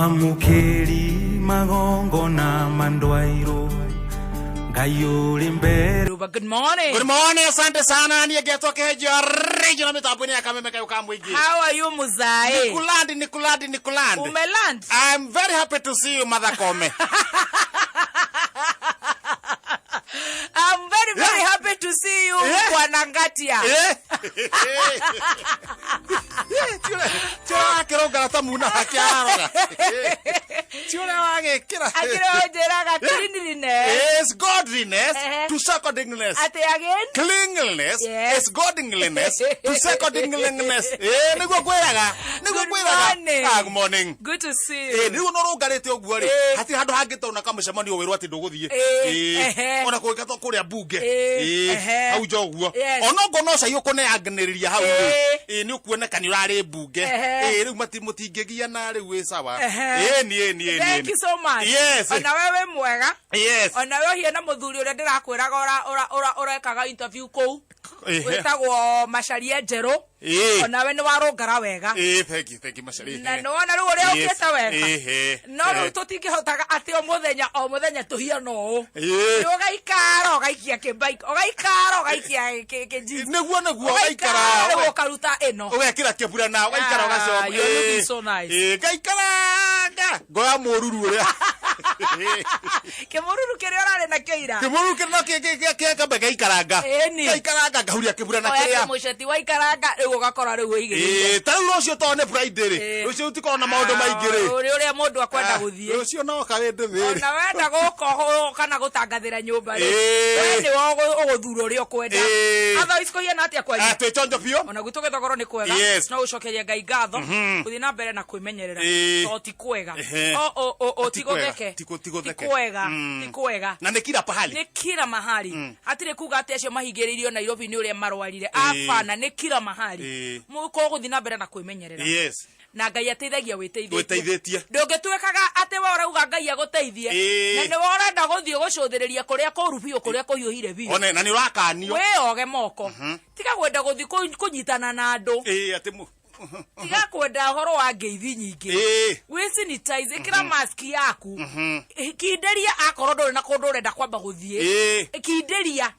Mwamũkĩri magongona mandwairwo Ngai ũrĩ mbere. Ruba, good morning. Good morning, asante sana. Niĩ ngetwo Kĩhĩnjio Radio na mĩtambo-inĩ ya Kameme kayũ ka mũingĩ. How are you, Muzae? Nikuland, Nikuland, Nikuland. Umeland? I'm very happy to see you, Mother Kome. I'm very, very Yeah. happy to see you, Yeah. Bwana Ngatia. Eh. Eh, ti ũrĩa wakĩrũngara ta muna wake araroga. Ti ũrĩa wagĩkĩra. Akĩrĩ ũnjĩraga cleanliness. Is godliness Eh. to secondingness. Atĩ again? Cleanliness Yes. is godliness to secondingness. Eh, nĩguo ngwĩraga. Nĩguo Good ngwĩraga. morning. Ah, good morning. Good to see Ĩ, you. rĩu ona ũrũngarĩte ũguo rĩ Ĩ. hatirĩ handũ hangĩtona kamũcemanio wĩrwo atĩ ndũgũthiĩ Ĩ, Ĩ, ehe. ona kũngĩgatwo kũrĩa mbunge Ĩ, Ĩ, ehe. hau nja ũguo Yes. ona ongorwo no cai ũkũneanganĩrĩria hau rĩ Ĩ. ĩ nĩ ũkuoneka nĩ ũrarĩ mbunge Ehe. Ĩ, rĩu mũtingĩgiana rĩu wĩ sawa Ehe. Ĩ, ni ĩ, ni ĩ, ni Thank ĩ. you so much. Yes. Ona we wĩ mwega. Yes. Ona we ũhiana mũthuri ũrĩa ndĩrakwĩraga ũrekaga interview kũu. Ehe. Wĩtagwo Macharia Njerũ. Ĩ. Ona we nĩ warũngara wega. Ĩ, thank you, thank you, Macharia. Na nĩ wona rĩu ũrĩa Yes. ũkĩte wega. Ehe. No rĩu Ehe. tũtingĩhotaga atĩ o mũthenya o mũthenya tũhiana ũũ. Ĩ. Nĩ ũgaikara ũgaikia kĩbike, ũgaikara ũgaikia kĩ jeans. Nĩguo nĩguo Ũgaikara ũgaikara rĩu ũkaruta ĩno. ũgekĩra kĩburana ũgaikara Ah, ũgacoka you're looking so nice. Ĩ, ngaikaranga ngoya mũruru ũrĩa Kĩmũruru kĩrĩa ũrarĩ nakĩo ira. kĩmũruru kĩrĩa kĩakamba gaikaranga Ĩni. gaikaranga ngahuria kĩburana Oya kĩrĩa kĩmũceti waikaranga rĩu ũgakora rĩu wĩigĩrĩire. Ĩ, ta rĩu rũciũ tondũ nĩ Friday rĩ Ĩ. rũciũ tũtikorwo na maũndũ maingĩ rĩ Ũrĩ ũrĩa mũndũ akwenda gũthiĩ. rũciũ no kawĩndĩ thĩ Ona wenda gũka kana gũtangathĩra nyũmba rĩ. Ĩ. We nĩwe ũgũthura ũrĩa ũkwenda. Ĩ. Otherwise kũhiana atĩa kwanyu? twĩ chonjo biũ Ona gwitũ gĩthogoro nĩ kwega. Yes. No gũcokeria Ngai ngatho. Gũthiĩ na mbere na kwĩmenyerera. Ĩ. Tondũ ti kwega. Ehe. O o o o Ti ti kwega. gũtheke. Ti gũtheke. Ti kwega. Ti kwega. Na nĩ kila pahali. Nĩ kila mahali. Hatirĩ kuga atĩ acio mahingĩrĩirio Nairobi nĩ ũrĩa marwarire. Abana nĩ kila mahali. Ĩ. Mũgũthiĩ na mbere na kwĩmenyerera. Yes. Na Ngai ateithagia wĩteithĩtie. Wĩteithĩtie. Ndũngĩtuĩkaga atĩ we ũrauga Ngai agũteithie. Ĩ. Na nĩwe ũrenda gũthiĩ gũcũthĩrĩria kũrĩa kũru biũ kũrĩa kũhiũhire biũ. One na nĩ ũrakanio. Wĩoge moko. Tiga kwenda gũthiĩ kũnyitana na andũ. Ĩ, atĩ mũ Tiga kwenda ũhoro wa ngeithi nyingĩ. Ĩ. Wĩ sanitize, ĩkĩra mask yaku. Kindĩria akorwo ndũrĩ na kũndũ ũrenda kwamba gũthiĩ. Ĩ. Kindĩria.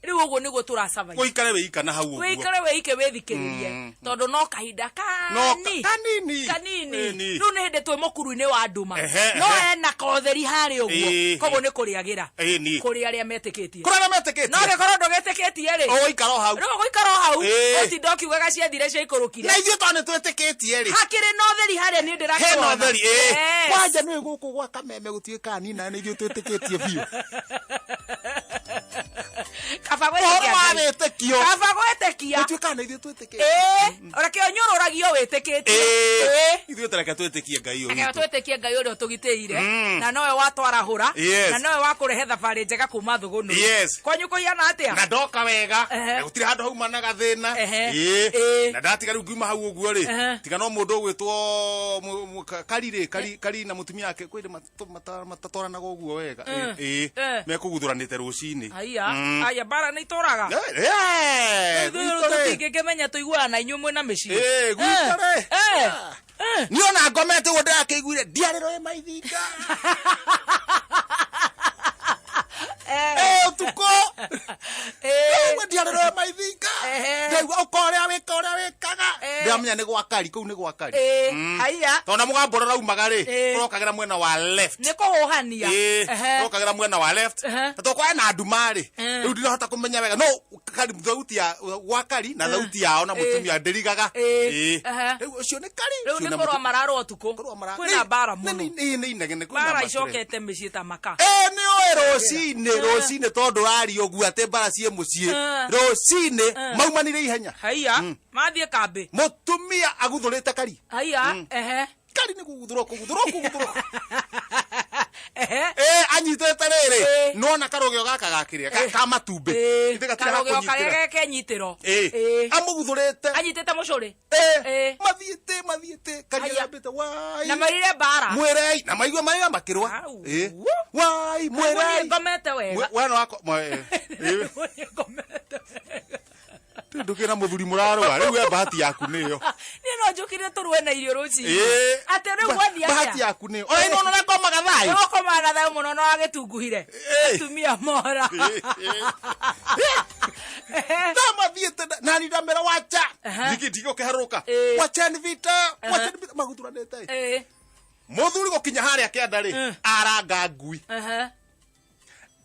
Rĩu ũguo nĩguo tũra survive. Ũikare wĩika na hau ũguo. Wĩikare wĩike wĩthikĩrĩrie. Tondũ no kahinda No kani. kanini. Kanini. Ĩni. Rĩu nĩ hĩndĩ twĩ mũkuru-inĩ wa nduma. Ehe, No ehe. hena kotheri harĩa ũguo. Ĩ. Koguo nĩ kũrĩagĩra. Ĩni. Kũrĩ arĩa metĩkĩtie. Kũrĩ arĩa metĩkĩtie. No angĩkorwo ndũgĩtĩkĩtie rĩ. Ũgũikara o hau. Rĩu ũgũikara o hau. Ĩ. Ũtinda ũkiugaga ciathire ciaikũrũkire. Na ithuĩ tondũ nĩ twĩtĩkĩtie rĩ. Hakĩrĩ na ũtheri harĩa niĩ ndĩrakĩwona. Hena ũtheri ĩ. Yes. Kwanja nĩ gũkũ gwa Kameme gũtuĩkaga nina nĩ ithuĩ twĩtĩkĩtie biũ. Kaba Ũhoro gwĩtĩkia wa Ngai. wĩtĩkio. Kaba gwĩtĩkia. Gũtuĩkaga nĩ ithuĩ twĩtĩkĩtie. Ĩ, reke ũnyũrũragio wĩtĩkĩtie. Ĩ. Ĩ. Ithuĩ tareke twĩtĩkie Ngai ũyũ Reke witũ. twĩtĩkie Ngai ũrĩa ũtũgitĩire na nowe watwarahũra Yes. na nowe wakũrehe thabarĩ njega kuma thũgũnũ. Yes. Kwanyu kũhiana atĩa? Na ndoka wega Ehe. na gũtirĩ handũ hauma na gathĩna. Ehe. Ĩ. Ĩ. Na ndatiga rĩu ngiuma hau ũguo rĩ Ehe. tiga no mũndũ ũgwĩtwo Kari rĩ Kari Kari na mũtumia wake kwĩ matatwaranaga ũguo wega. Ĩ. Mekũguthũranĩte rũcinĩ. Aya, aya mbara nĩ itũraga. Gwitũ rĩ. Tũtingĩkĩmenya tũiguaga na inyuĩ mwĩna mĩciĩ. Ĩ, gwitũ rĩ. Eh. Eh. Niĩ ona ngomete ũguo ndĩrakĩiguire ndiarĩrwo ĩ maithinga. Ĩ, ũtukũ. Ũguo ndiarĩrwo ĩ maithinga. Ehe. Ndaigua ũka ũrĩa wĩka ũrĩa wĩkaga. Eh. Ndĩramenya nĩ gwa Kari, kũu nĩ gwa Kari. Ĩ, haiya. Tondũ na mũgambo ũrĩa ũraumaga rĩ, Ĩ. ũrokagĩra mwena wa left. Nĩ kũhũhania. Ĩ, Ehe. ũrokagĩra mwena wa left. Ehe. Na tondũ kwaya na nduma rĩ, Eh. rĩu ndirahota kũmenya wega. No Kari thauti ya gwa Kari na thauti yao na Ĩ. mũtumia ndĩrigaga. Ĩ. Ĩ. Ehe. Rĩu ũcio nĩ Kari. Rĩu ũcio nĩ na kũrũa mũtumia- mararũa ũtukũ. Kũrũa mara- Kwĩna Nĩ- mbara nĩ- mũno. nĩ- nĩ inegene, kwĩna Mbara makerere. icokete mĩciĩ ta maka. Ĩ, nĩ ũĩ rũcinĩ rũcinĩ tondũ ũraria ũguo atĩ mbara ciĩ mũciĩ Eh. rũcinĩ maumanire ihenya Haiya, mathiĩ kambĩ. mũtumia aguthũrĩte Kari. Haiya, ehe. Kari nĩ kũguthũrwo kũguthũrwo kũguthũrwo. Ehe. Ĩ, anyitĩte rĩrĩ Ĩ. nona karũgĩo gaka gakĩrĩa ka matumbĩ. Ĩ, Ithe gatirĩ karũgĩo ha karĩa kũnyitĩra. gekenyitĩro. Ĩ, Ĩ. amũguthũrĩte. Anyitĩte mũcũrĩ. Ĩ, Ĩ. mathiĩte mathiĩte Kari Haiya. agambĩte wai Na marire mbara. mwĩrei na maigua marĩa makĩrũa. Au. Ĩ. Wai mwĩrei Niĩ ngomete wega. We no wako ĩ. Niĩ ngomete wega. Ndũkĩra mũthuri mũrarũa rĩu we bahati yaku nĩyo. Niĩ no Njũkire tũrue na irio rũcinĩ. Ĩĩ. Atĩ rĩu gwathiĩ Bahati atĩa? yaku nĩ ona ino ona komaga thayũ. Ũkomaga na thayũ mũno no wagĩtunguhire. Ĩĩ. Atumia mora. Ndamathiĩte nani ndamera wacha. Aha. Ndigũkĩharũrũka. Ĩĩ. Wacheni vita. Wacheni vita maguthuranĩte. Ĩĩ. Mũthuri gũkinya harĩa kĩanda rĩ, Mm. aranga ngui. Aha.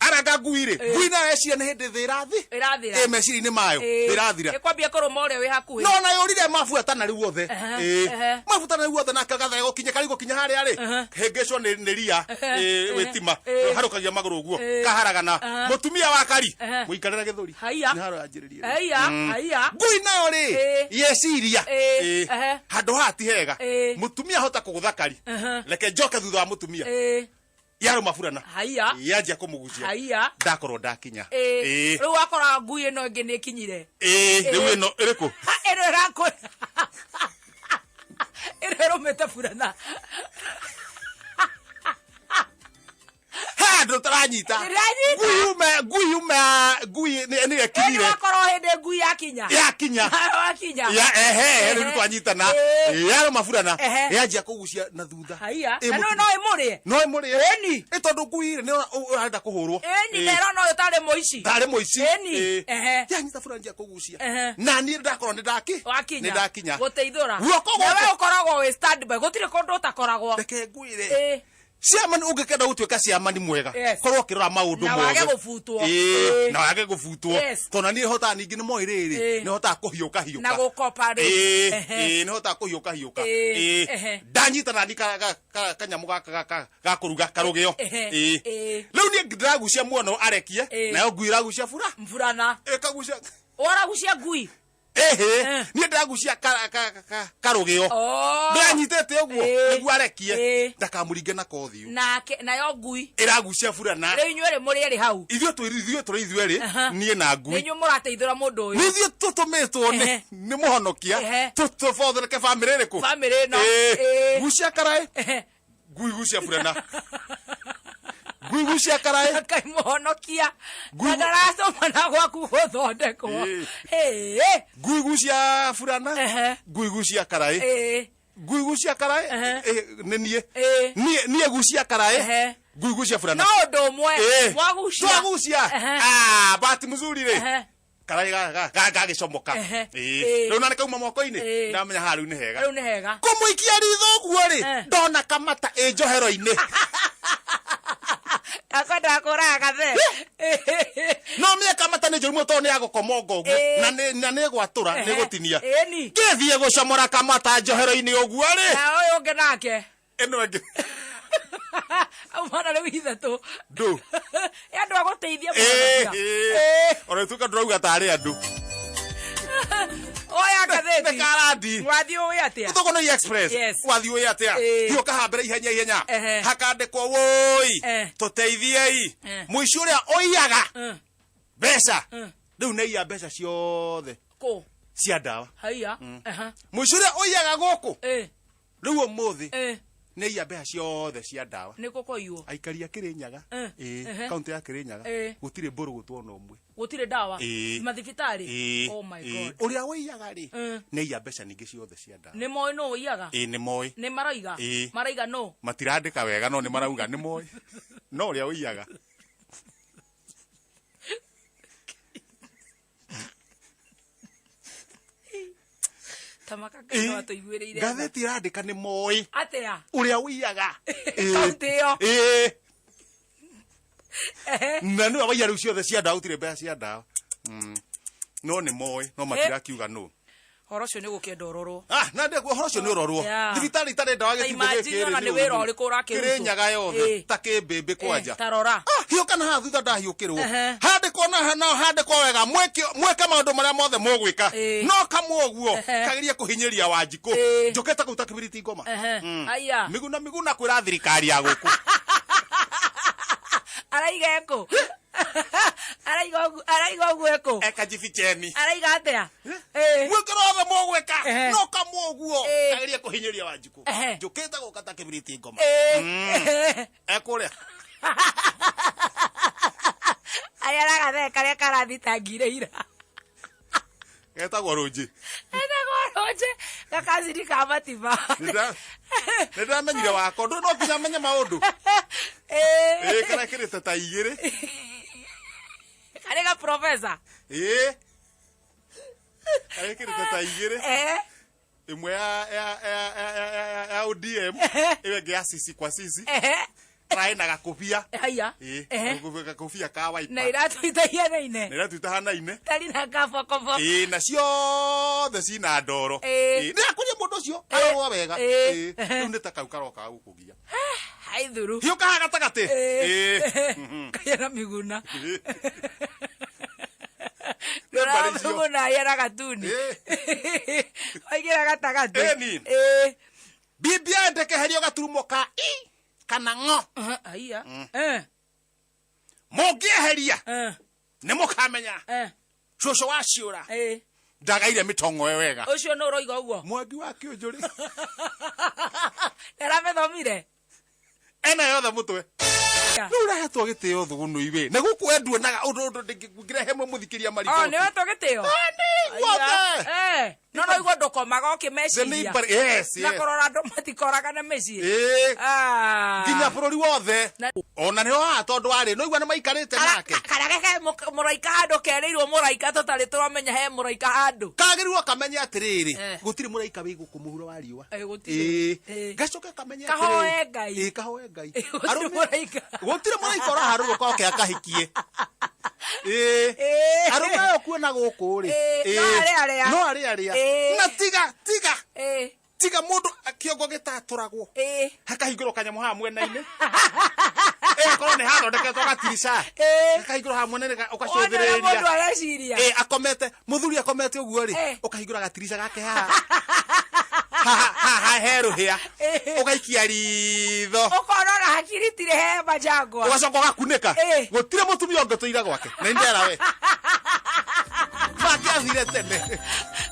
Aranga ngui rĩ, ngui nayo eciria nĩ hĩndĩ thĩ ĩrathi. Ĩrathira. Ĩ meciria-inĩ mayo, Ĩĩ. thĩ ĩrathira. Ĩkwambia kũrũma ũrĩa wĩ hakuhĩ. No na yũrire mabuatana rĩu othe. Aha, Ĩĩ. aha. Mabuatana rĩu othe nake gathae gũkinya kari gũkinya harĩa rĩ. Aha. Hĩngĩcwo nĩ ria ĩĩ, aha. wĩtima. Ĩĩ. Harũkagia magũrũ ũguo. Ĩĩ. Kaharagana. Aha. Mũtumia wa kari. Aha. Mũikarĩra gĩthũri. Haiya. Nĩ haro yanjĩrĩrie. Haiya, haiya. Ngui nayo rĩ, Ĩĩ. yeciria. Ĩĩ, Ĩĩ. aha. Handũ haha ti hega. Ĩĩ. Mũtumia ahota kũgũtha kari. Aha. Reke njoke thutha wa mũtumia. Ĩĩ. Yarũma burana. Haiya. Yanjia kũmũgucia. Haiya. Ndakorwo ndakinya. Ĩĩ. Ĩĩ. Rĩu wakora ngui ĩno ĩngĩ nĩ ĩkinyire. Ĩĩ, rĩu ĩno ĩrĩkũ? Ha, ĩno ĩrakũ ĩno ĩrũmĩte burana. He andũ tũranyita. Ndĩranyita. Ngui yume, ngui yume, ngui nĩ Ĩni ĩkinyire. wakorwo hĩndĩ ngui yakinya. Yakinya. Wakinya. Ya ehe, rĩu Ehe. twanyitana. Ĩĩ. Yarũma burana. Ehe. Yanjia kũgucia na thutha. Haiya. Ĩ, Na no mũtumia- no ĩmũrĩe. No ĩmũrĩe. Ĩni. Ĩ tondũ ngui rĩ nĩ ũrenda kũhũrwo. Ĩni Ĩ. na ĩrona ũyũ tarĩ mũici. Tarĩ mũici. Ĩni. Ĩ. Ehe. Yanyita burana njia kũgucia. Ehe. Na niĩ ndakorwo nĩ ndaki. Wakinya. Nĩ ndakinya. Gũteithũra. Guoko Na we gũkũ. ũkoragwo wĩ standby. Gũtirĩ kũndũ ũtakoragwo. Reke ngwĩre. Ĩĩ. Ciamani ũngĩkenda gũtuĩka ciamani mwega Yes. korwo ũkĩrora maũndũ Na mothe. wage gũbutwo. Ĩĩ, Ĩĩ. na wage gũbutwo Yes. tondũ na niĩ hotaga ningĩ nĩ moĩ rĩrĩ Ĩĩ. nĩ hotaga kũhiũka hiũka Na gũkopa rĩu. Ĩĩ, Ehe. ĩĩ, nĩ hotaga kũhiũka hiũka Ĩĩ, Ĩĩ. ehe. ndanyita nani kanyamũ gaka ga kũruga karũgĩo Ehe, Ĩĩ. ĩĩ. Rĩu niĩ ndĩragucia muono arekie Ĩĩ. nayo ngui ĩragucia bura Mburana. ĩkagucia Waragucia ngui. ĩhĩ Eh. niĩ ndĩragucia karũgĩo Oh. ndĩranyitĩte ũguo Ĩĩ. nĩguo arekie Ĩĩ. ndakamũringe na kothiũ Nake nayo ngui. ĩragucia burana Rĩu inyuĩ rĩ mũrĩ erĩ hau. ithuĩ tũrĩ ithuĩ tũrĩ ithuĩ erĩ Aha. niĩ na Nĩ ngui inyuĩ mũrateithũra mũndũ ũyũ. nĩ ithuĩ tũtũmĩtwo nĩ Ehe. nĩ mũhonokia Ehe. tũbothereke bamĩrĩ ĩrĩkũ Bamĩrĩ ĩno. Ĩĩ. Ĩĩ. gucia karaĩ Ehe. ngui gucia burana ngui gucia karaĩ Ngai mũhonokia. Ngui- Na ndaracoma na gwaku gũthondekwo. Ĩĩ. Ĩĩ. ngui gucia burana Ehe. ngui gucia karaĩ Ĩĩ. ngui gucia karaĩ Ehe. Ĩĩ, nĩ niĩ Ĩĩ. niĩ niĩ gucia karaĩ Ehe. ngui gucia burana No ũndũ ũmwe. Ĩĩ. Mwagucia. twagucia Ehe. Ah, bahati mzuri rĩ Ehe. karaĩ gagĩcomoka Ehe. Ĩĩ. Ĩĩ. rĩu na nĩ kauma moko-inĩ Ĩĩ. ndamenya haha rĩu nĩ hega Rĩu nĩ hega. kũmũikia ritho ũguo rĩ Eh. ndona kamata ĩ njohero-inĩ Akwendaga kũraga gathe. no mĩe kamata nĩ njũru mũno tondũ nĩ ya gũkomonga ũguo Ĩĩ. na na nĩ gwatũra nĩ Ehe. gũtinia Ĩni. ngĩthiĩ gũcomora kamata njohero-inĩ ũguo rĩ Na ũyũ ũngĩ nake. ĩno ĩngĩ Aumana rĩu ithatũ. ndũ Ĩ andũ a gũteithia Ĩĩ, mũhonokia. ĩĩ. Ĩĩ. ona ituĩka ndũrauga tarĩ andũ Oya nĩ ngathĩti. karandi Wathiĩ ũĩ atĩa? Thogono Express Yes. wathiĩ ũĩ atĩa Ĩĩ. hiũka hambere ihenya ihenya Ehe. hakandĩkwo wũi Eh. tũteithiei Eh. mũici ũrĩa ũiyaga Mm. mbeca Mm. rĩu nĩ iya mbeca ciothe Kũ? cia ndawa Haiya. Aha. mũici ũrĩa ũiyaga gũkũ Ĩĩ. rĩu ũmũthĩ Ĩĩ. nĩ iya mbeca ciothe cia ndawa Nĩ gũkoiywo. aikari a Kĩrĩnyaga Eh. ĩĩ Ehe. kaũntĩ ya Kĩrĩnyaga Ĩĩ. gũtirĩ mbũrũgũtũ ona ũmwe Gũtirĩ ndawa. Ĩĩ. Mathibitarĩ. Ĩĩ, Oh my ĩĩ. God. ũrĩa ũiyaga rĩ Eh. nĩ iya mbeca ningĩ ciothe cia ndawa Nĩ moĩ nũ ũiyaga? ĩĩ nĩ moĩ Nĩ maroiga? Ĩĩ. Maraiga nũ? matirandĩka wega no nĩ marauga nĩ moĩ no ũrĩa ũiyaga Tamaka Ngai no atũiguĩrĩire. tha. ngathĩti ĩrandĩka nĩ moĩ Atĩa? ũrĩa ũiyaga Ĩĩ. Kaũntĩ ĩyo. Ĩĩ. Ehe. na nĩwe waiya rĩu ciothe cia ndawa gũtirĩ mbeca cia ndawa no nĩ moĩ no matirakiuga nũ Ũhoro ũcio nĩ gũkĩenda ũrorwo. Ah, na ndä ũhoro ũcio nĩ ũrorwo Yeah. thibitarĩ itarĩ ndawa Ta gĩcigo imagine gĩkĩ ona rĩ, nĩ nĩ wĩra ũru. ũrĩkũ ũrakĩrutwo. Kĩrĩnyaga yothe Ĩĩ. ta kĩmbĩmbĩ kwanja Eh, ta rora. Ah, hiũka na haha thutha ndahiũkĩrwo Ehe. handĩkwo na handĩkwo wega mwĩke maũndũ marĩa mothe mũgwĩka Ĩĩ. no kamwe ũguo Ehe. kagerie kũhinyĩria wanjikũ Ĩĩ. njũkĩte kũu ta kĩbiriti ngoma Ehe. Aya. miguna miguna kwĩra thirikari ya gũkũ Araiga ĩkũ? Araiga ũguo araiga ũguo ĩkũ? ekajibicheni Araiga atĩa? Ĩĩ. mwĩke rothe mũgwĩka Ehe. no kamwe ũguo Ĩĩ. kagerie kũhinyĩria wanjikũ Ehe. njũkĩte gũka ta kĩbiriti ngoma Ĩĩ. ekũrĩa Arĩa aragathee karĩa karathitangire ira. getagwo rũnji Etagwo Gakĩonje gakacini ka matiba. Nĩ ndamenyire wako ndũ no nginya menye maũndũ. Eh. Ĩ, karekĩrĩte ta igĩrĩ. Karĩ ga professor. Ĩ, karekĩrĩte ta igĩrĩ. Eh. Ĩmwe ya ODM, ĩyo ĩngĩ ya sisi kwa sisi. Eh. Karaĩ na gakũbia. Haya. Ĩ, Eh. gakũbia ka Na waipa. iratũ itahianaine. Na iratũ itahanaine. Tari na kabokobo. Ĩ, na ciothe cina ndoro. Ĩ. Ĩ, nĩ akũria mũndũ ũcio arorwo wega. Ĩ. Ĩ, rĩu nĩ ta kau karoka gũkũgia. Hai thuru. Hiũka haha gatagatĩ. Ĩ. Kaya na miguna. Ĩ. Nĩ mbarĩ icio. Miguna ya gatuni. Ĩ. Waigĩra gatagatĩ. Ĩni. Ĩ. BBI ndekeherio gaturumo ka i kana ng'o. Aha, Haiya. Eh. Mũngĩeheria Eh. nĩ mũkamenya Eh. cũcũ wa ciũra Eh. ndagaire mĩtong'o ĩyo wega. Ũcio nũ ũroiga ũguo? Mwangi wa kĩũnjũrĩ Nĩaramĩthomire? ena yothe mũtwe. Rĩu ũrehetwo gĩtĩo thũgũnũ iwe na gũkũ we nduonaga ũndũ ũndũ ndĩngĩrehe mũthikĩria Oh, mariboti. nĩwe tũgĩtĩo? Nĩ guothe. Eh. No no igua ndũkomaga The ũkĩmeciria. neighbor- yes, Na yes. kũrora andũ matikoragane mĩciĩ. Ĩ, Ah. nginya bũrũri wothe Na- ona nĩho haha tondũ warĩ no igua nĩ maikarĩte nake. Karĩa he mũraika handũ kerĩirwo mũraika tũtarĩ tũramenya he mũraika handũ. Kagĩrĩirwo kamenye atĩrĩrĩ, Eh. gũtirĩ mũraika wĩ gũkũ mũhuro wa riũa. Eh, gũtirĩ. Ĩ, Eh. gacoke kamenye Kahoe atĩrĩrĩ. Ngai. Ĩ, kahoe Ngai. Eh, gũtirĩ Arũme- mũraika. gũtirĩ mũraika ũraharũrũka oke akahikie. Ĩ, Ĩ. arũme aya ũkuona gũkũ rĩ, Ĩ, ĩ, no arĩa arĩa. no arĩa arĩa. Ĩ. Na tiga tiga Eh. tiga mũndũ kĩongo gĩtatũragwo Eh. hakahingũrwo kanyamũ haha mwena-inĩ. Ĩgakorwo nĩ hathondeketwo gatirica. Ĩ. Gakahingũrwo haha mwena-inĩ Wona ũrĩa ũgacũthĩrĩria. mũndũ areciria. Ĩ, akomete mũthuri akomete ũguo rĩ, Eh. ũkahingũra gatirica gake haha haha haha he rũhĩa, Eh. ũgaikia ritho, Ũkona ona hakiri tirĩ he majangwa. ũgacoka ũgakunĩka. Eh. Gũtirĩ mũtumia ũngĩtũira gwake na ndera we mangĩathire tene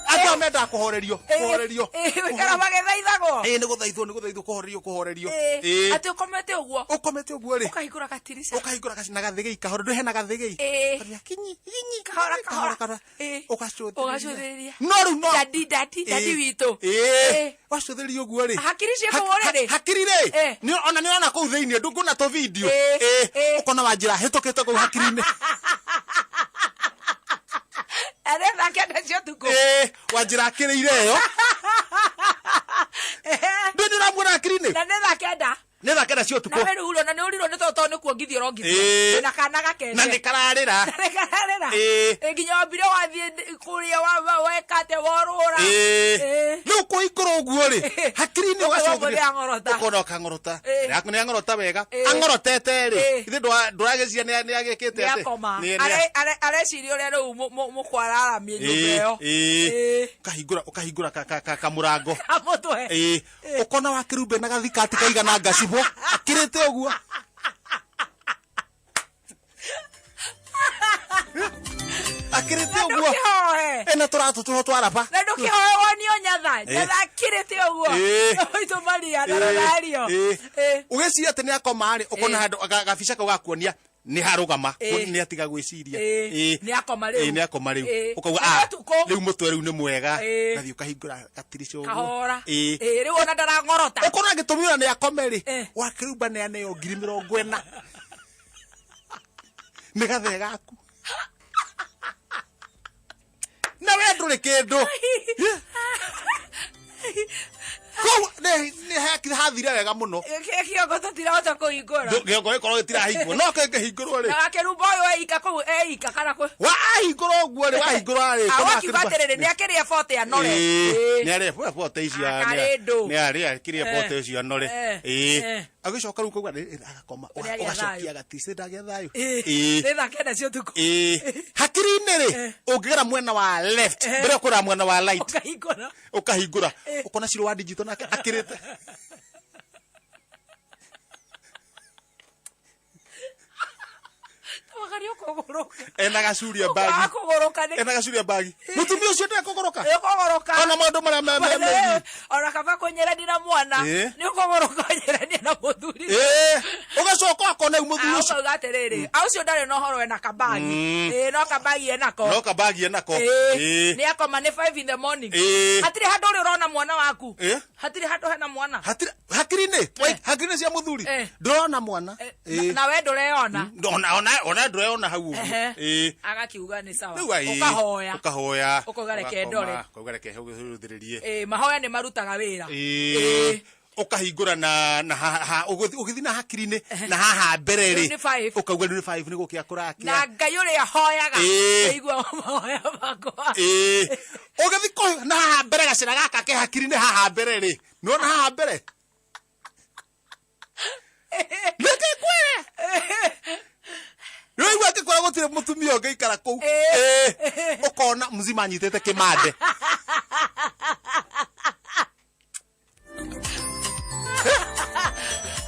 andũ aya mendaga kũhorerio kũhorerio. Gũikara magĩthaithagwo. Ĩ, nĩ gũthaithwo nĩ gũthaithwo kũhorerio kũhorerio. Ĩ, Ĩ. atĩ ũkomete ũguo Ũkomete ũguo rĩ, ũkahingũra gatirica. ũkahingũra na gathĩgĩi kahora, ndũhe na gathĩgĩi. Ĩ. Karĩa kinyi kinyi Kahora, kahora kahora. kahora, Ĩ. ũgacũthĩrĩria. Ũgacũthĩrĩria. No rĩu no Dadi, dadi, dadi Ĩ. witũ. Ĩ. Ĩ. Wacũthĩrĩria ũguo rĩ, Hakiri ciĩ kũu ũrĩrĩ? Hakiri rĩ, Ĩ. ona nĩ ũrona kũu thĩinĩ ndũngĩona tũ video. Ĩ. Ĩ. Ĩ. Ũkona wanjĩra hĩtũkĩte kũu hakiri-inĩ. Arĩ thaa kenda cia ũtukũ. Ĩ, wanjĩra akĩrĩire ĩyo ndũ nĩ ũramuona hakiri-inĩ. Na nĩ thaa kenda. Nĩ thaa kenda cia Na ũtukũ. we rĩu ũrona nĩ ũrirwo nĩ tondũ nĩ kuongithia ũrongithia. Ĩ. Na kana gakende. Na nĩ kararĩra. Na nĩ kararĩra. Ĩ. Ĩ, nginya wambire wathiĩ kũrĩa weka atĩa worũra. Ĩ. Ĩ. Rĩu kũhingũra ũguo rĩ, hakiri-inĩ Ũkona ũgacũthĩrĩria. nĩ ang'orota. Ũkona ũkang'orota. Ĩ. Nĩ ang'orota wega. Ĩ. Ang'orotete rĩ, Ĩ. ithe ndũragĩciria nĩ agĩkĩte Nĩ atĩ. akoma. Nĩ- nĩ- Areciria ũrĩa rĩu mũkwararamia nyũmba ĩyo. Ĩ, Ĩ. ĩ. Ũkahingũra ũkahingũra kamũrango. Kamũtwe. Ĩ, ũkona wa kĩrumbe na gathikati kaigana ngacibũ akĩrĩte ũguo. Akĩrĩte ũguo. Ndũkĩhoe. Ena tũratũ tũho twaraba. Na ndũkĩhoe wonio nyatha. Nyatha akĩrĩte ũguo. Ĩ. Maitũ Maria na Rosario. Ĩ. Ũgĩciria atĩ nĩ akoma rĩ, ũkona Ĩ. handũ gabica kau gakuonia nĩ harũgama, Ĩ. nĩ atiga gwĩciria. Ĩ. Ĩ. Nĩ akoma rĩu. Ĩ, nĩ akoma rĩu. Ĩ. Ũkauga, Nĩ "Ah, ũtukũ." rĩu mũtwe rĩu nĩ mwega." Ĩ. Gathiĩ ũkahingũra gatirica ũguo. Kahora. Ĩ. Ĩ, rĩu ona ndarang'orota. Ũkorwo angĩtũmĩra nĩ akome rĩ, Ĩ. wakĩrumba nĩ aneo 40,000. Nĩ gathee gaku. Na we ndũrĩ kĩndũ. Kũu nĩ hathire wega mũno. Kĩongo tũtirahota kũhingũra. Kĩongo gĩkorwo gĩtirahingwo no kĩngĩhingũrwo rĩ, Na wakĩrumba ũyũ eika kũu eika kana kũ. wahingũra ũguo rĩ, wahingũra rĩ, Ah, kona wakiuga akĩrumba- atĩrĩrĩ nĩ akĩrĩa bote anore. Ĩ, nĩ arĩa bote icio Akarĩ ndũ. nĩ arĩa akĩrĩa bote icio anore. Eh. Ĩ, Eh. agĩcoka rĩu kauga agakoma Nĩ agĩa ũgacokia thayũ. gatirica ndagĩa thayũ. Ĩ. Ĩ. Nĩ thaa kenda cia ũtukũ. Ĩ, hakiri-inĩ rĩ, ũngĩgera mwena wa left mbere ũkũra mwena wa right, Ũkahingũra. ũkahingũra ũkona Shiro wa digital nake akĩrĩte. Tawakaria ũkũgũrũka. Ena gacuria Ũkaga bagi. kũgũrũka nĩ Ena gacuria bagi. Mũtumia ũcio ndekũgũrũka. Ĩkũgũrũka. Ũkũgũrũka. Ona maũndũ marĩa me Ona kaba kũnyerania na mwana. Ĩĩ. Nĩ ũkũgũrũka ũnyeranie na mũthuri. Ĩĩ, ũgacoka ũkona rĩu mũthuri ũcio Ũkauga atĩrĩrĩ, a ũcio ndarĩ na ũhoro ena kabagi. Ĩĩ, no kabagi enako. No kabagi enako. Ĩĩ. Ĩĩ. Nĩ akoma nĩ 5 in the morning. Ĩĩ. Hatirĩ handũ ũrĩ ũrona mwana waku. Ĩĩ. Hatirĩ handũ hena mwana. Hatirĩ hakiri-inĩ hakiri-inĩ cia mũthuri Eh. ndũrona mwana. Eh, Ĩĩ. Na we ndũreyona. Ona ndũreyona hau ũguo. Ehe. Ĩĩ. Agakiuga nĩ sawa. Rĩu ai, Ũkahoya. Ũkahoya. Ũkauga reke Ũgakoma, ndore. Ũkauga reke hũthĩrĩrie. Ĩĩ, mahoya nĩ marutaga wĩra. Ĩĩ. Ĩĩ. Ũkahingũra na ũgĩthiĩ na hakiri-inĩ na haha mbere rĩ Rĩu nĩ five. ũkauga rĩu nĩ 5 nĩ gũkĩa kũrakĩa. Na Ngai ũrĩa hoyaga. Ĩĩ. Aigua mahoya makwa. Ĩĩ. Ũgĩthiĩ kũ na haha mbere gacĩra gaka ke hakiri-inĩ haha mbere rĩ nĩwona haha mbere reke ngwĩre nĩwaigua akĩkwĩra gũtirĩ mũtumia ũngĩikara kũu. Ĩĩ. Ĩĩ. Ũkona mzima anyitĩte kĩmande.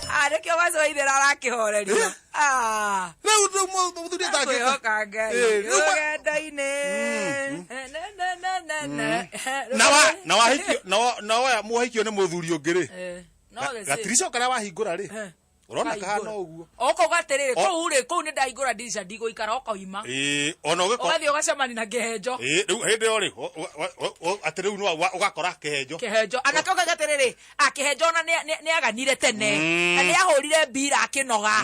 Ah, nĩkĩo macoithĩra arakĩhorerio. Ĩĩ. Ah. Rĩu rĩu mũthuri atangĩka Kwĩhoka Ngai Ĩĩ, rĩu rũgendo-inĩ. Na, na, na, na, na. Na wa na wahikio na woya mũhikio nĩ mũthuri ũngĩ rĩ Eh, no the same. gatirica karĩa wahingũra rĩ Eh. ũrona kahana ũguo. Ũkauga atĩrĩrĩ, O- kũu rĩ, kũu nĩ ndahingũra ndirica ndigũikara ũkoima. Ĩĩ, ona ũgĩko Ũgathiĩ ũgacemania na kĩhenjo. Ĩĩ, rĩu hĩndĩ ĩyo rĩ atĩ rĩu no ũgakora kĩhenjo. Kĩhenjo anake ũkauga atĩrĩrĩ, a kĩhenjo ona nĩ aganire tene na nĩ ahũrire mbira akĩnoga.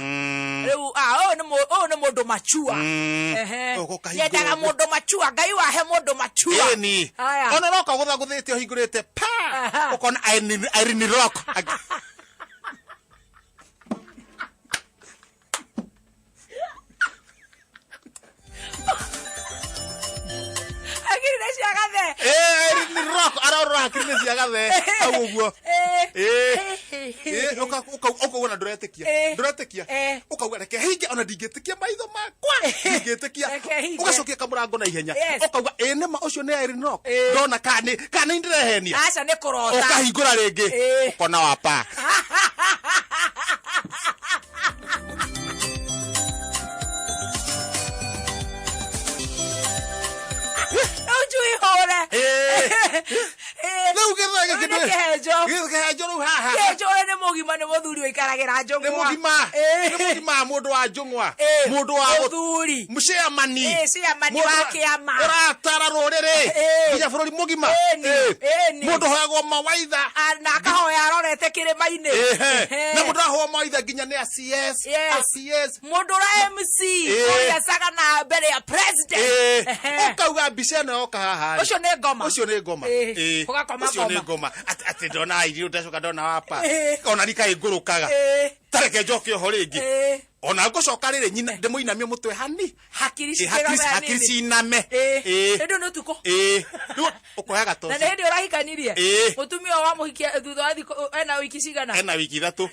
Rĩu ah, ũyũ nĩ ũyũ nĩ mũndũ machua. Ehe. Ũgoka Nyendaga hingũra ũguo. mũndũ machua, Ngai wahe mũndũ machua. Ĩni. Haya. Ona roka gũthagũthĩte ũhingũrĩte pa Aha. ũkona Irene Rock. Hakiri nĩ cia gathe. Ĩĩ, Irene Rock arorora hakiri nĩ cia gathe hau ũguo. Ĩĩ. Ĩĩ. Ĩĩ, ũkauga na ndũretĩkia. Ĩĩ. Ndũretĩkia. Ĩĩ. Ũkauga reke hinge ona ndingĩtĩkia maitho makwa. Ndingĩtĩkia. Reke hinge. Ũgacokia kamũrango na ihenya. Yes. Ũkauga ĩĩ nĩma ũcio nĩ Irene Rock. Ĩĩ. Ndona kana nĩ ndĩrehenia. Aca nĩ kũrota. Ũkahingũra rĩngĩ. Ĩĩ. Ũkona wapa. Rĩu njui hũre. Ĩĩ. Ĩĩ. Rĩu gĩthege Rĩu nĩ kĩhenjo. Kĩhenjo rĩu haha. Kĩhenjo ũyũ nĩ mũgima nĩ mũthuri ũikaragĩra njũng'wa. Nĩ mũgima. Ĩĩ. Nĩ mũgima mũndũ wa njũng'wa. Ĩĩ. Mũndũ wa Mũthuri. Mũciamani. Ĩĩ, chairman wa kĩama. Ũratara rũrĩrĩ. Ĩĩ. Nginya bũrũri mũgima. Ĩni. Ĩĩ. Ĩni. Mũndũ hoyagwo mawaitha. Ah, na akahoya arorete kĩrĩma-inĩ. Ĩhĩ. Ehe. Na mũndũ ahoa mawaitha nginya nĩ a CS. Yes. A CS. Mũndũ ũra MC Ĩĩ. ũrĩa cagana mbere ya president. Ĩĩ. Ehe. Ũkauga mbica ĩno yoka haha. rĩ. Ũcio nĩ ngoma. Ũcio nĩ ngoma. Ĩĩ. Ĩĩ. Ũgakoma Ũcio nĩ ngoma. ngoma. Atĩ ndona irio ndacoka ndona wapa. Ĩĩ. Ona rika ngũrũkaga. Ĩĩ. Tareke njoke oho rĩngĩ. Ĩĩ. Ona ngũcoka rĩrĩ nyina ndĩmũinamie mũtwe hani. Hakiri Ĩĩ, hakiri cikĩgame hakiri hanini. ciname. Ĩĩ. Ĩĩ. Hĩndĩ ĩyo nĩ ũtukũ. Ĩĩ. Rĩu ũkoya Na nĩ gatoci. hĩndĩ ũrahikanirie. Ĩĩ. Mũtumia ũyũ wamũhikia thutha wa thikũ ena wiki cigana. Ena wiki ithatũ.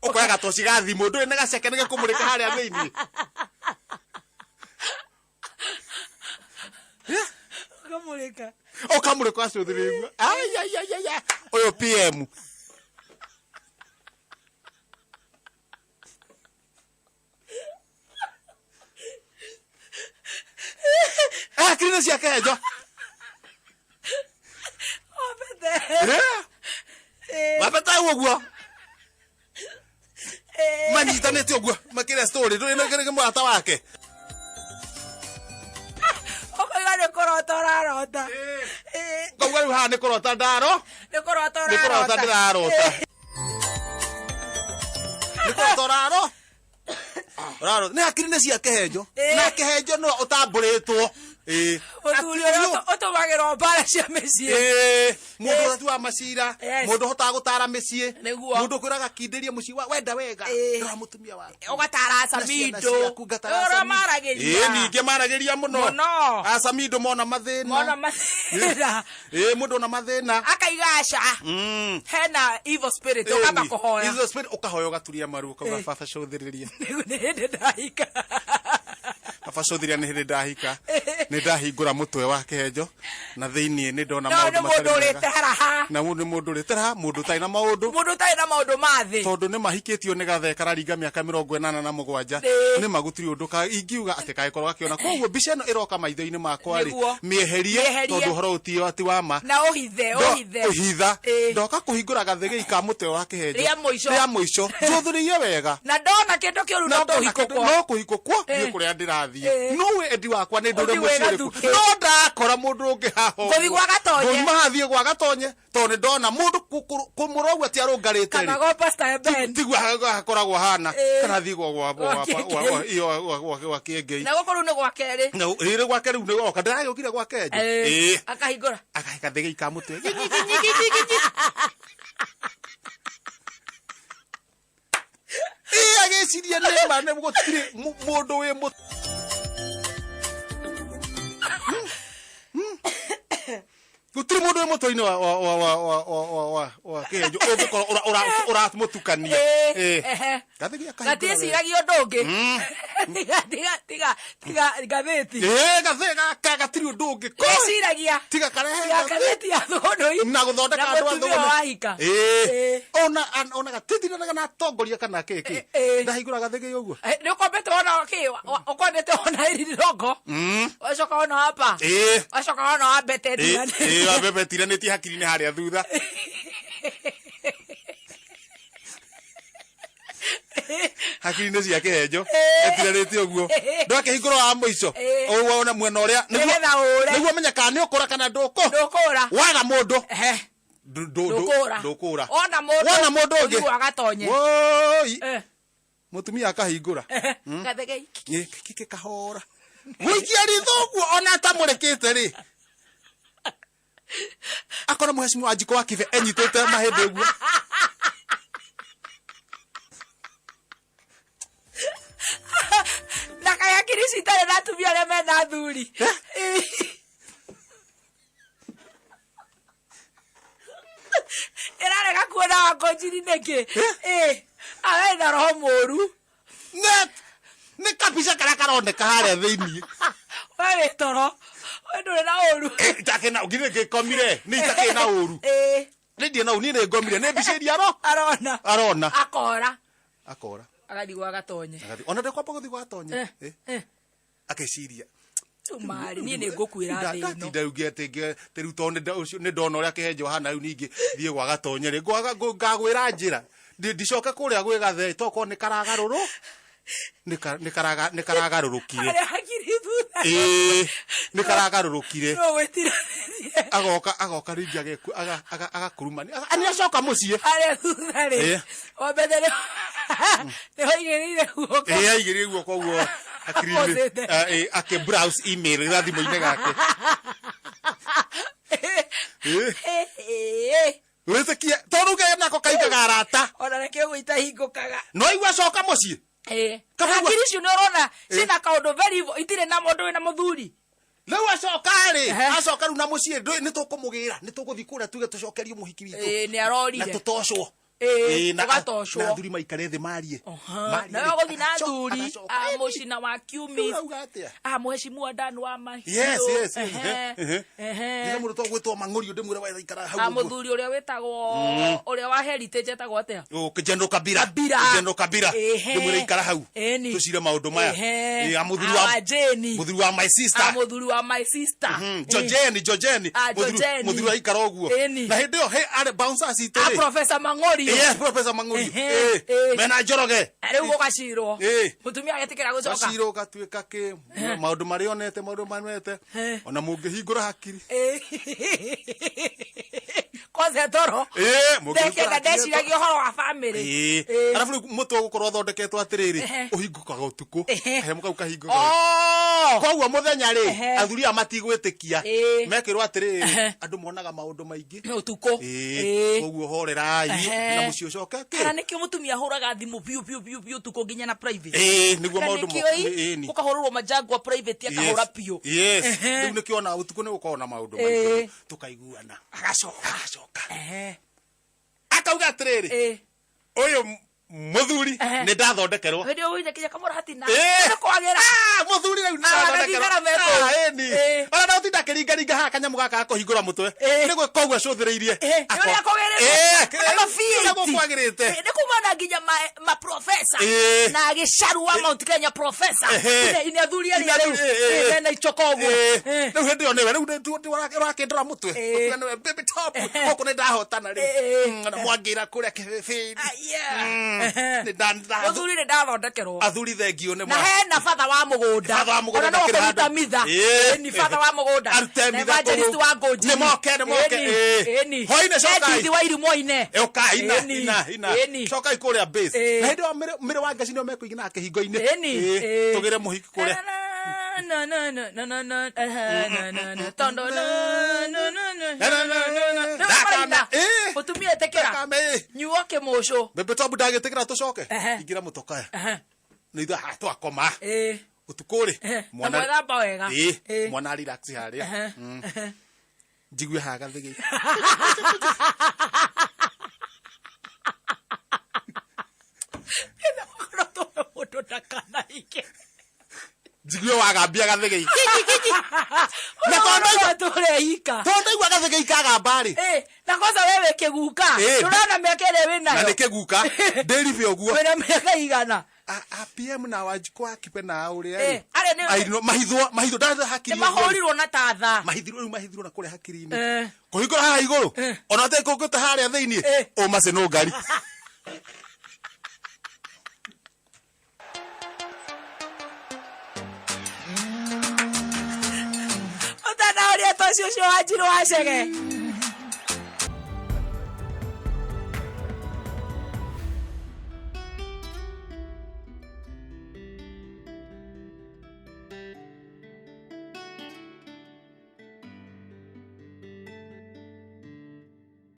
Ũkoya gatoci ga thimũ ndũrĩ na gaceke nĩ gĩkũmũrĩka harĩa thĩinĩ. Ũkamũrĩka. Ũkamũrĩka ũgacũthĩrĩria. Ai ai ai ai. Ũyũ PM. Hakiri nĩ cia kĩhenjo. Wambete. Eh? Wambete hau ũguo. Manyitanĩte ũguo makĩria story ndũrĩ na kĩrĩ mũrata wake. Ũkauga nĩ kũrota ũrarota. Ĩĩ. Ũkauga rĩu haha nĩ kũrota ndaro. Nĩ kũrota Nĩ kũrota ũrarota. ndĩrarota. Nĩ kũrota ũraro. Ũraro. Nĩ hakiri nĩ cia kĩhenjo. Ĩĩ. Na kĩhenjo no ũtambũrĩtwo. Ĩĩ. Mũthuri ũrĩa ũtũmagĩrwo mbara cia mĩciĩ. Ĩĩ. Mũndũ ũrĩa wa macira. Yes. Mũndũ ũhotaga gũtara mĩciĩ. Nĩguo. Mũndũ ũkwĩraga kindĩria mũciĩ wenda wega. Ĩĩ. Rora mũtumia waku. Ũgatara Na ciana acamindo. ciaku ngatara Ũrĩa acamindo. maragĩria. Ĩĩ ningĩ maragĩria mũno. Mũno. Acamindo mona mathĩna. Mona mathĩna. Ĩĩ mũndũ ona mathĩna. Akaiga aca. Hena evil spirit ũkamba kũhoya. Evil spirit ũkahoya ũgaturia maru ũkauga baba cũthĩrĩria. Nĩguo nĩ hĩndĩ ndahika. Kaba cũthĩria nĩ hĩndĩ ndahika nĩ ndahingũra mũtwe wa kĩhenjo na thĩiniĩ nĩ ndona No nĩ maũndũ mũndũ matarĩ mega. ũrĩte haraha. Na nĩ mũndũ ũrĩte raha, mũndũ ũtarĩ na maũndũ. Mũndũ ũtarĩ na maũndũ ma thĩ. Tondũ nĩ mahikĩtio nĩ gathee kararinga mĩaka 87. Nĩ ma gũtirĩ ũndũ ingiuga atĩ kangĩkorwo gakĩona. Koguo mbica ĩno ĩroka maitho-inĩ makwa rĩ, Nĩguo. mĩeherie. Mĩeherie. Tondũ ũhoro ũtio ti wa ma. Na ũhithe, ũhithe. Ũhitha. Ndoka kũhingũra gathĩgĩi ka mũtwe wa kĩhenjo Rĩa mũico. Rĩa mũico njũthũrĩie wega. Na ndona kĩndũ kĩũru Na no ndona kũhikũkwo. kĩndũ- no kũhikũkwo. Thiĩ kũrĩa ndĩrathiĩ. Nowe endi wakwa nĩ ndũre Ũthiĩ wĩ mũciĩ ũrĩkũ. gathukĩ. No ndakora mũndũ ũngĩ haha ũguo. Ngũthiĩ gwa Gatonye. Ngũima hathiĩ gwa Gatonye tondũ nĩ ndona mũndũ kũmũrora ũguo ti arũngarĩte Kana rĩ. gwa Pastor Ben. Tiguo hakoragwo hana. Kana thiĩ gwa gwa Gwa gwa Kĩengei. gwa iyo gwa gwa gwa Kĩengei. Na gũkũ rĩu nĩ gwa kerĩ. Na rĩrĩ gwake rĩu nĩ oka ndĩragĩũkire gwa Kenjo. Akahingũra. Akahe gathĩgĩi ka mũtwe. Agĩciria nĩ ma nĩ gũtirĩ mũndũ wĩ mũ gũtirĩ mũndũ wĩ mũtwe-inĩ wa wa wa wa wa wa wa wa wa kĩenjo ũngĩkorwo ũramũtukania. Ehe. Gathĩgĩ akahingũra wega. Gatiĩciragia ũndũ ũngĩ. Tiga tiga tiga tiga ngathĩti. Gathĩ gaka gatirĩ ũndũ ũngĩ. Geciragia. Tiga karehe Tiga ngathĩti ya thũgũnũi. Na gũthondeka Na andũ a mũtumia thũgũnĩ. wahika. Ona gatithiranaga na atongoria kana kĩkĩ. Ndahingũra gathĩgĩ ũguo. Nĩ ũkombete wona kĩ ũkombete wona irirongo. Wacoka wona hapa. Wacoka wona wambete Ĩĩ, wambebe tiranĩtie hakiri-inĩ harĩa thutha. Hakiri-inĩ cia kĩhenjo etiranĩtie ũguo. Ndwakĩhingũra wa mũico. Ũguo wona mwena ũrĩa Nĩgetha ũre. Nĩguo ũmenye kana nĩ ũkũra kana ndũkũ. Ndũkũra. Waga mũndũ. Ndũkũra. Ndũkũra. Wona mũndũ. Wona mũndũ ũngĩ. Ũthiĩ gwa Gatonye. Woi. Mũtumia akahingũra. Gathegei. Kike kahora. Gũikia ritho ũguo ona atamũrĩkĩte rĩ. Akora mũhecimu wa Njiko wa Kibe enyitĩte mahĩndĩ ũguo. Na kaĩ hakiri ici itarĩ na atumia arĩa mena athuri. Ĩrarega kuona wangonjiri nĩkĩ? Awe na roho mũru. Nĩ kabica karĩa karoneka harĩa thĩiniĩ. We wĩ toro. We ndũrĩ na ũru. Itakĩ na nginya ngĩkomire. Nĩ itakĩ na ũru. Nĩ ndirĩ na ũru, niĩ nĩ ngomire. Nĩ mbica iria Arona. Arona. Akora. Akora. Agathiĩ gwa Gatonye. Agathiĩ. Ona ndekwamba gũthiĩ gwa Gatonye. Akeciria. Marĩ, niĩ nĩ ngũkuĩra thĩ ĩno. Ndatinda rĩu ngĩatĩ rĩu tondũ ũcio nĩ ndona ũrĩa kĩhenjo hana rĩu ningĩ thiĩ gwa Gatonye rĩ. Ngagwĩra njĩra. Ndicoke kũrĩa gwĩ Gathee tokorwo nĩ karagarũrũ. Nĩ karagarũrũkire. Harĩa hakiri thutha. Nĩ karagarũrũkire. No gwĩtiranĩrie. Agoka rĩngĩ agakurumania. Nĩ acoka mũciĩ. Harĩa thutha rĩ. Wambete nĩ waigĩrĩire guoko. Aigĩrĩire guoko ũguo hakiri-inĩ. Apocete. Akĩ browse email thimũ-inĩ gake. Wĩtĩkie, tondũ ke nako kaingaga arata. Ona reke ũguo itahingũkaga. No igua acoka mũciĩ. Kaba Hakiri icio nĩ ũrona ciĩna kaũndũ very evil, itirĩ na mũndũ wĩna mũthuri. Rĩu acoka rĩ, acoka rĩu na mũciĩ, nĩ tũkũmũgĩra, nĩ tũgũthiĩ kũrĩa tuge tũcokerie mũhiki witũ. Nĩ arorire. Na tũtocwo. Tũgatocwo. Na athuri maikare thĩ marie. Marie Na rĩ, ũgũthiĩ na athuri, agacoka. mũcina wa Kiumis. Ũrauga atĩa? Mũhecimu Dan wa Mahiũ. Yes, yes, yes. Ndiga mũndũ togwĩtwo Mang'ũriũ ndĩmwĩre wa ikara hau A ũguo. mũthuri ũrĩa wĩtagwo, ũrĩa wa Heritage etagwo atĩa? General Kabila. Kabila. General Kabila. Ndĩmwĩre ikara hau. Tũcire maũndũ maya. Mũthuri wa A Jane. Mũthuri wa my sister. Mũthuri wa my sister. Georgeni, Georgeni. Mũthuri wa ikara ũguo. Na hĩndĩ ĩyo, he, arĩ bouncers itũ rĩ. Professor Mang'orio. Yes, Professor Mang'orio. Mena Njoroge. Rĩu gũgacirwo. Mũtumia agetĩkĩra gũcoka. Gacirwo gatuĩka kĩ, maũndũ marĩa onete, maũndũ manete. Ona mũngĩhingũra hakiri. Kwanza toro. Mũngĩhingũra Ndekenda hakiri ndeciragia ũhoro wa family. Arabu rĩu mũtwe ũgũkorwo ũthondeketwo atĩrĩrĩ, ũhingũkaga ũtukũ. Kanyamũ kau kahingũkaga. Koguo mũthenya rĩ, athuri aya matigwĩtĩkia. Mekĩrwo atĩrĩrĩ, andũ monaga maũndũ maingĩ. Ũtukũ. Koguo horerai, na mũciĩ ũcoke kĩ? Kana nĩkĩo mũtumia ahũraga thimũ biũ, biũ, biũ, biũ ũtukũ nginya na private. Nĩguo Kana maũndũ nĩkĩo ĩ? ni. Ũkahũrĩrwo majangwa private akahũra biũ. Yes. Rĩu nĩkĩo ona ũtukũ nĩ gũkoragwo na maũndũ maingĩ. Tũkaiguana. Agacoka. Agacoka. Akauga atĩrĩrĩ, ũyũ Muthuri Ehe. nĩ ndathondekerwo. Hĩndĩ ĩyo wĩna kinya kamũratina. Ĩĩ. Nĩ kwagĩra. Ah, muthuri rĩu nĩ Ah, ndathondekerwo. na thigara me kũu. Ah, ĩni. Ĩĩ. Ona no tinda akĩringaringa haha kanyamũ gaka gakũhingũra mũtwe. Ĩĩ. Nĩ gwĩka ũguo acũthĩrĩirie. Ĩĩ, nĩ ũrĩa kũgĩrĩte. Ĩĩ, Na ma-V8. ũrĩa gũkwagĩrĩte. Ĩĩ, nĩ kuma na nginya maprofesa Ĩĩ. na gĩcaru wa Mount Kenya profesa Ehe. ine athuri arĩa Ine rĩu athuri, ĩĩ, ĩĩ. Ĩĩ, mena icoka ũguo Ĩĩ. Ĩĩ. Rĩu hĩndĩ ĩyo nĩwe rĩu ũrakĩndora mũtwe. Ĩĩ. Ũkiuga nĩwe baby top. Ehe. Gũkũ nĩ ndahotana rĩu. Ĩĩ. Na mwangĩra kũrĩa kĩbĩbĩinĩ. Aya. Nĩ nda- Mũthuri nĩ ndathondekerwo. Athuri thengio nĩ Na hena batha wa mũgũnda. Batha wa mũgũnda Ona no ndakĩrĩ kũruta handũ. mitha. Ĩĩ. Ĩni batha wa mũgũnda. Arute Na mitha evangelist kũu. wa Ngũnjiri. Nĩ moke, nĩ moke, Ĩni, ĩĩ. ĩni. Hwaĩ-inĩ cokai. Edith wa Irimoine. Ũkai ina Ĩni, ina ina. ĩni. Cokai kũrĩa base. Ĩĩ. Na hĩndĩ ĩyo mĩrĩ wa ngeci nĩo mekũigina kĩhingo-inĩ. Ĩni, Ĩĩ, ĩĩ. tũgĩre mũhiki kũrĩa. Na, na, na, na, na, na, na, na, na, na, tondo, na, na, na, na, Na, na, na, na, na. Rĩu maraina. Thakame, ĩĩ. Mũtumia ĩtĩkĩra. Thakame, ĩĩ. Nyuo kĩmũcũ. Bebe top ndagĩtĩkĩra tũcoke. Ehe. Ingĩra mũtokaya. Ehe. Nĩ ithuĩ haha twakoma. Ĩĩ. Ũtukũ rĩ. Ehe. Na mwethamba wega. Ĩĩ. Ĩĩ. Mwana relax harĩa. Ehe. Ehe. Njigue haha gathĩgĩ. Korwo tũhe mũndũ ndakanaike. Njigue wagambia gathĩgĩ. Na Na tondũ ndaigua- tũreika. Tondũ ndaigua gathĩgĩ kagamba rĩ. Ĩĩ, na kwanza wewe kĩguka. Ĩĩ. Ndũrona mĩaka ĩrĩa Na wĩnayo. nĩ kĩguka. Ndĩribe ũguo. Wĩna mĩaka igana. APM na Wanjikũ akipe na ũrĩa Ĩĩ, arĩa nĩ- Airino mahithwo mahithwo ndatha Nĩ hakiri mahũrirwo na tatha. mahithirwo rĩu mahithirwo na kũrĩa hakiri-inĩ Eh. kũhingũra haha igũrũ Eh. ona atarĩ kũngĩte harĩa thĩinĩ Eh. ũmace nũ ngari Ũtanaũria to cũcũ wa Njirũ wa Chege.